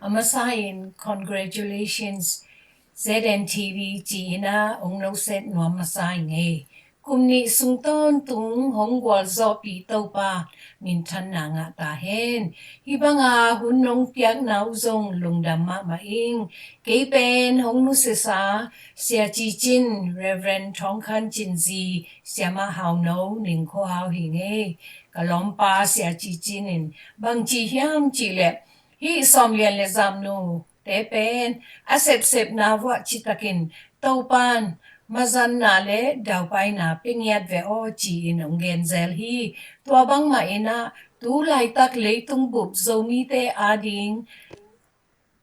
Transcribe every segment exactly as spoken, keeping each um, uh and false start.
A masa in congratulations Z N T V ci-in ah hong noset nuam masa ing ei. Kum nih sung tawntung hong gualzawhpih Topa minthanna ngah ta hen. Hih banga hun nong piakna uh zong lungdam mahmah ing. Kei pen hong nusiasa Sia Ci Cin, Reverend Thawng Khan Cin zi, Siamah Hau No, Ning Kho Hau hi ing ei. Ka lawmpa Sia Ci Cin in bang ci hiam cih leh, hih sawmlian le zamnu te pen a sepsepna vuah citakin Topan mazanna le daupaina pia ngiat ve aw ci-in hong genzel hi. Tua bangmah in ah tu laitak leitung bup Zomite ading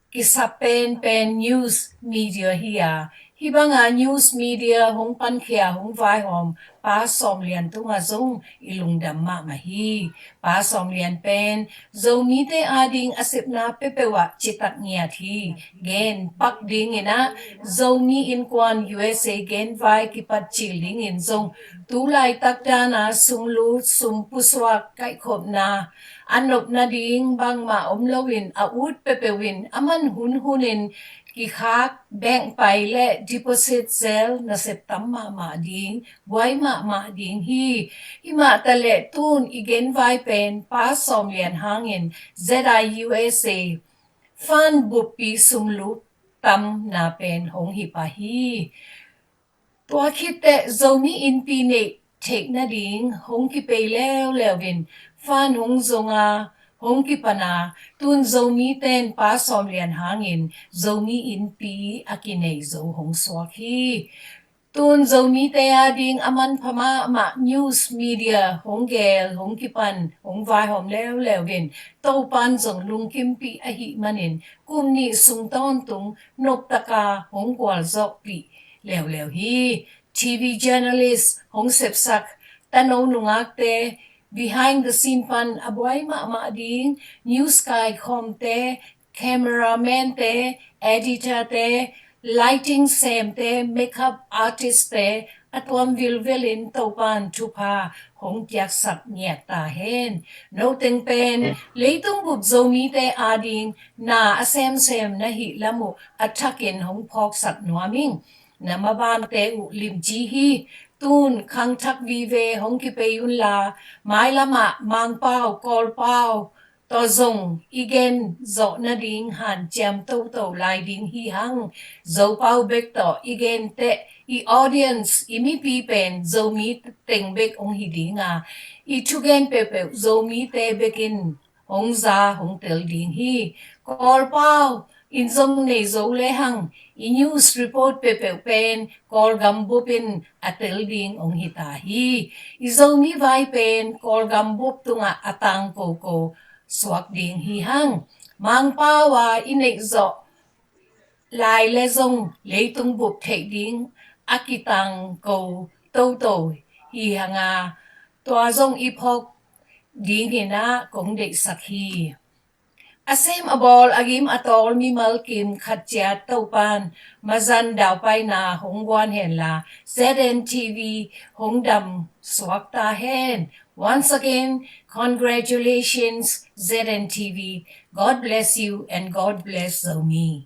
kisap penpen news media hi a, hih banga news media hong pankhia hong vaihawm Pa Sawm Lian tungah zong i lungdam mahmah hi. Pa Sawm Lian pen Zomite ading a sepna peuhpeuh ah citak ngiat hi. Gen pak dingin ah Zomi Innkuan U S A genvai kipat cil dingin zong tu laitak dana sumlut sumpusuak kaihkhopna a nop nading bangmah om loin a ut peuhpeuh in a man hunhun in kikhak, bank pai le deposit zel nasep tam mahmah ding, buai mahmah ding hi. Himah taleh tun i genvai pen Pa Sawm Lian hangin Z I U S A fund buppi sumlut tamna pen hong hi pah hi. Tua khit teh Zomi Innpi neih theih nading hong kipei leuleu in fund hong zong a, hong kipan a, tun Zomite in Pa Sawm Lian hangin Zomi Innpi a kinei zo hong suak hi. Tun Zomite ading a manpha mahmah news media hong gel, hong kipan, hong vaihawm leuleu in Topan zong lungkimpih ahih manin kum nih sung tawntung noptaka hong gualzawhpih leuleu hi. T V journalist hong sepsak tano nungakte, behind the scene pan a buai mahmah ding news kaikhawmte, cameraman te, editor te, lighting semte, makeup artist te, a tuam vilvelin Topan thupha hong piaksak ngiat ta hen. Noteng pen leitung bup Zomite ading na a semsem na hih lam uh a thakin hong phawksak nuam ing. Na mabante uh limci hi. Tun khangthak vive hong kipei unla, mailamah Mangpau, Kawlpau tawh zong i gen zawh nading hanciam toto lai ding hi hang. Zopau bek tawh i gen teh i audience, i mipi pen Zomi teng bek hong hi ding a, i thugen peuhpeuh Zomite bekin hong za hong tel ding hi. Kawlpau in zong nei zo lehang i news report peuhpeuh pen Kawlgam bup in a tel ding hong hi ta hi. I Zomi vai pen Kawlgam bup tungah a tang koko suak ding hi hang. Mangpau a i neih zawh lai le zong leitung bup theih ding a kitang ko toto hi hang a, tua zong i phawk dingin ah kong deihsak hi. A sem a bawl a gim a tawl mimal kim khat ciat Topan mazan daupaina hong guan henla Z N T V hong dam suak ta hen. Once again, congratulations Z N T V. God bless you and God bless Zomi.